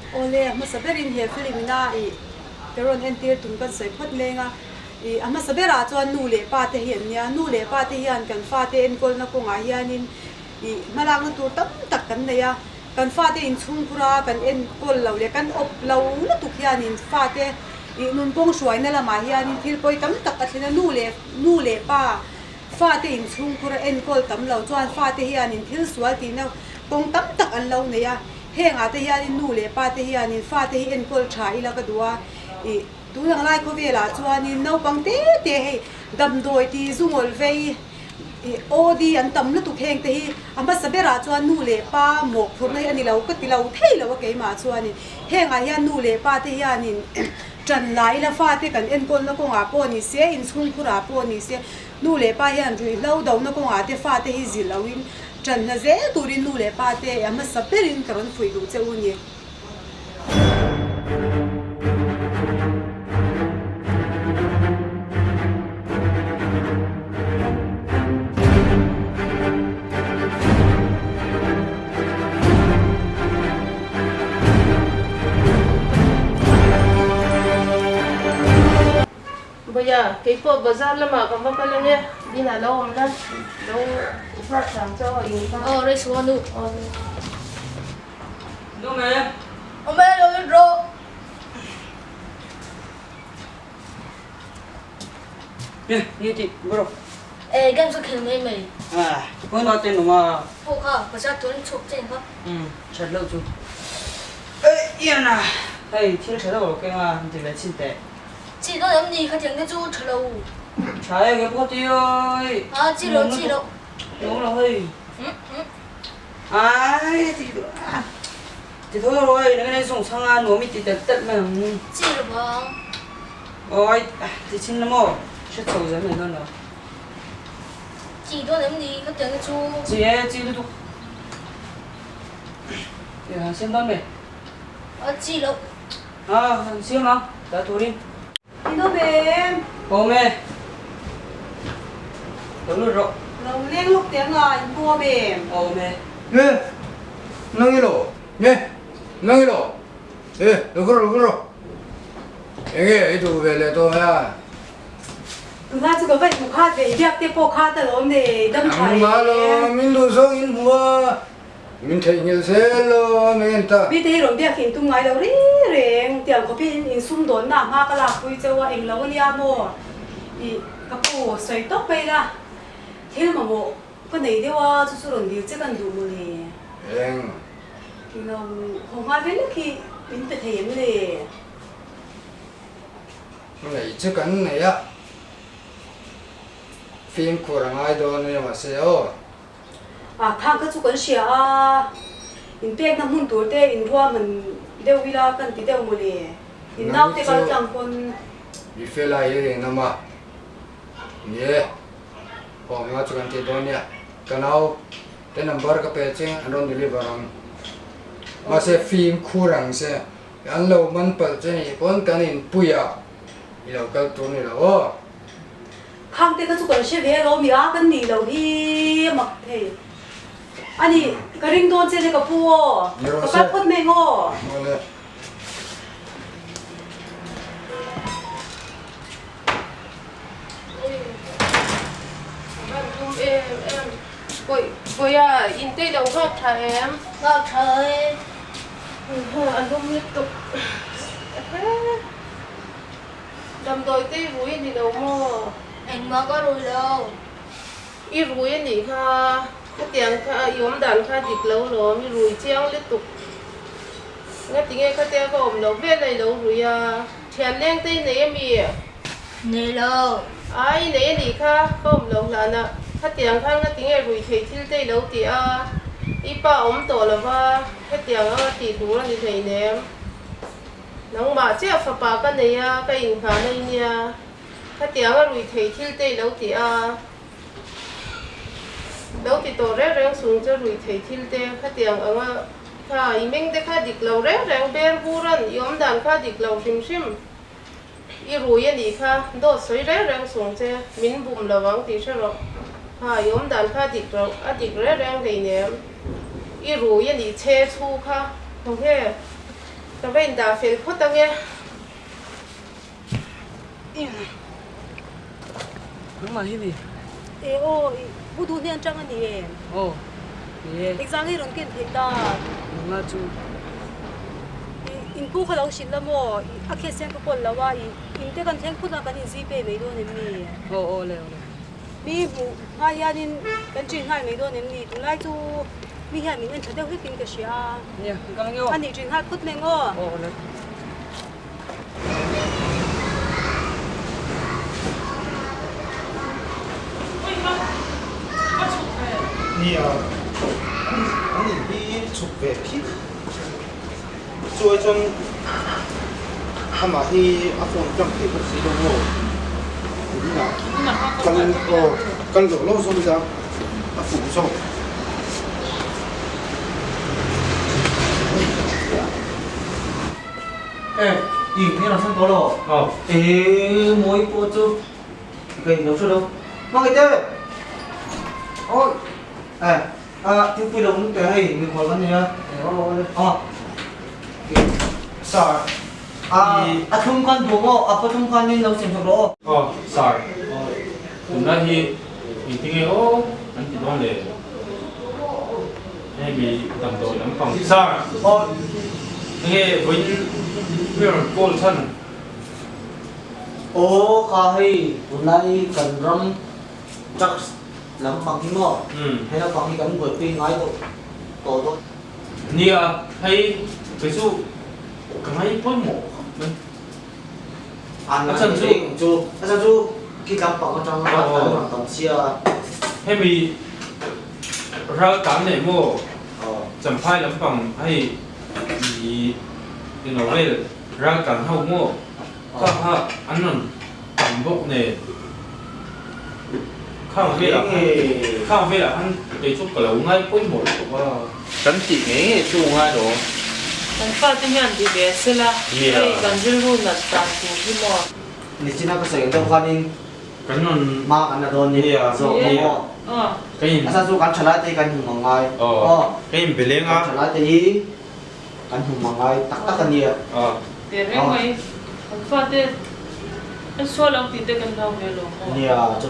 Awle, a hmasa berin he film ina ih ka rawn entir tum kan sawi phawt leng a, ih a hmasa berah chuan nu leh pa te hi an nia, nu leh pa te hian kan fate enkawlna kawngah hianin ih hmalakna tur tam tak kan nei a, kan fate inchhungkhur a kan enkawl lo leh kan awp lo lutuk hianin fate ih nun kawng hruaina lamah hianin thil pawi tam tak a thlen a, nu leh nu leh pa fate inchhungkhur a enkawl tam lo chuan fate hianin thil sual tihna kawng tam tak an lo nei a. Hengah te hianin nu leh pa te hianin fate hi enkawl tha ila ka duh a, ih tun ang lai khawvelah chuanin naupang te te hei damdawi ti zungawl vei ih OD an tam lutuk heng te hi a hmasa berah chuan nu leh pa mawhphurhna hi a ni lo ka ti lo thei lo a keimah chuanin hengah hian nu leh pa te hianin tan la ila fate kan enkawlna kawngah pawh ni se inchhungkhurah pawh ni se nu leh pa hian ruihhlo dohna kawngah te fate hi zilh loin Ṭan hla zel turin nu leh pa te a hmasa berin ka rawn fuih duh che u ni. Bawia, keipawh bazar lamah ka va kal ange, dinah lo awm la, lo nghak hram chaw a in kha. Aw, rei suh a nu. Aw nu. Nu me. Aw me, lo lut rawh. Nge, nge tih, va rawh. E, game chu khel mai mai. Ah, khawi nau te nung a. Pawh kha, bazar turin chhuak che kha. Umm, that loh chu. Ei, ian a, hei thil tha deuh lo keng a, an ti ve chin teh. Chi dawn em ni khatiang te chu tha lo. Tha e nge pawh ti oi. A chi lo chi lo. Nung lo hei. Ai ti duh a. Ti tho ro hei nang nei sung chhang a nuam i ti tel tel mai ang. Chi lo vang. Oi ti chin la maw hre chho zel mai dawn lo. Chi dawn em ni khatiang te chu. Chi e chi lutuk. Ti han siam dawn me. A chi lo. A, an siam ang, dah turin. In awm em? Awm e. Lo lut rawh. Lo leng lawk teh anga, in pawm em? Awm e. Nge, nang i lo? Nge, nang i lo? E, lo kal rawh, lo kal rawh. Enge i duh ve leh dawn a? Tunah chu ka va inhmu khat ve, i biak te pawh khat alawm nei, dam tha em? Nangmah lo, min duh zawng in hmu a. Min theihnghilh zel lo a men ta. Mite hi rawn biak in tum ngai lo reng reng tiang khawp hi in sum dawnna a hma ka lak pui cheu a englo a nia maw ih ka pu sawi tawp mai la thil mamawh ka nei deuh a chu chu rawn dil che kan duh maw le. Eng. Ilo haw nghal ve lek hi min pe thei em le. Nei chu kan nei a fimkhur a ngai dawn a nia mahse aw. A thang kha chu kan hria a, inpekna hmun tur te inruahman deuh ila kan ti deuh mawle, in naute kal tlang pawn. Mi fela hi ring awm a, ni e, haw nga chu kan ti dawn nia, ka nau te number ka pe che an rawn deliver ang, mahse fimkhur ang che, an lo man palh che nih pawn kan inpui ah i lo kal tur ni lo aw. Khang te kha chu kan hre ve alawm i a kan nih loh hi a mak thei a ni ka ring dawn che ne ka pu aw ka kal phawt mai ang aw. Kawia in te lo nghak tha em? Nghak tha e. A lum lutuk. Damdawi te i rui a ni lo maw? Engmah ka rui lo. I rui a nih kha, khatiang kha i awm dan kha dik lo lawm, i rui chiang lutuk. Ngatinge khatia ka awm loh vel a i lo rui a, thian leng te i nei a mi? Nei lo. Ai i nei a nih kha, ka awm loh hlan a, khatiang khan ngatinge rui theih thil te i lo ti a, i pa awm tawh lo va, hetiang anga tih tur a ni hleinem. Nangmah chiah fapa ka nei a, ka innghan a i nia. Khatiang a rui thei thil te i lo ti a. Lo ti tawh reng reng chung chu rui thei thil te khatiang anga kha i meng te kha dik lo reng reng ber buran i awm dan kha dik lo hrim hrim i rui a nih kha dawt sawi reng reng chung che min bum lo ang tih hre rawh. Kha i awm dan kha dik loh a dik reng reng hleinem i rui a nih che chhu kha khawnge. Ka va indah fel phawt ange. Nangmah hi ni. E aw, i pu duh hnen tang a ni em? Aw, ni e. Engzah nge rawn ken theih ta? Nangmah chu. I in pu kha lo hrilh la maw? I a khet sen ka kawl lo a, i in te kan thleng phut a kan in zip e mai dawn em ni? Aw, aw le, aw le. Mi hmuh hma hianin kan ṭin nghal mai dawn em ni? Tunlai chu mi hian min en ṭha deuh hlekin ka hria a. Nia, kan kal ange aw. A nih ṭin nghal phut mai ngaw. Aw, aw le. Nia, an in hi chhuk ve phit. Chuai chuan amah hi a phone tlang thei bawk si lo maw? Tunah kal aw kal loh lo zawk ila a fuh zawk. E, i nge rawn thleng tawh lo? Aw. E, mawi pawh chu ka in lo hre lo. Hmangaih te! Awi! E, a thingpui lo nung teh hei mikhual kan nei a. E, aw aw le. Aw. Sir, A, a thlum khan duh maw? A pathum khan min lo sem sak rawh aw. Aw, sir. Tunlai hi engtin nge aw an ti dawn le? Hei mi damdawi lampang. Sir! Aw. Enge vawiin mi rawn call chhan? Aw kha hei tunlai kan ram drugs lampang hi maw? He lampang hi kan buaipui ngai tawh tawh dawn. Nia, hei kei chu ka ngai pawimawh khawp mai. A chan chu chu a chan chu khi tlang pang atang a kan rawn tam chhia a. Hemi ral tan leh maw Champhai lampang hei i eng lo vel ral tan ho maw kha kha an rawn tam bawk nen khang velah khan khang velah khan kei chu ka lo ngai pawimawh lutuk a. Kan tih ngei ngei chu ngai lo. Kan fate hian ti ve sela, hei kan rilru nat dan tur hi maw? Nichina ka sawi ang deuh khanin Kan rawn hma kan la dawn ni zawk maw aw. Ka in A chu kan thalai te hi kan hmu ang ngai aw. Ka in beleng a. Kan thalai te hi kan hmu ang ngai tak tak a nia. Aw. Tehreng mai, kan fate an sual ang tih te kan hlau ve lo maw? Nia chu.